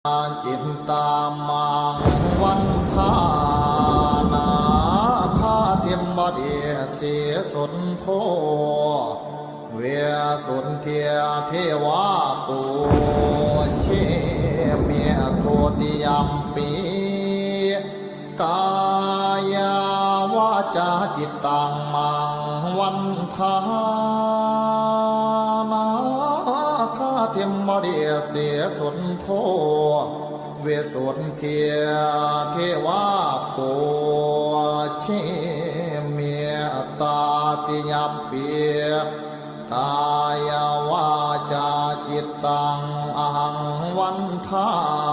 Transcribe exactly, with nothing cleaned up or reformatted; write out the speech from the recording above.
cittaṃ maṃ vandāna. Nāgādhipatī Sīsuṇṇo visuddhijīvaro, pūjemi dutiyampi kāyā vācā cittaṃ maṃ vandāna. Nāgādhipatī Sīsuṇṇo visuddhijīvaro, pūjemi tatiyampi kāyā vācā cittaṃ ahaṃ vandāmi.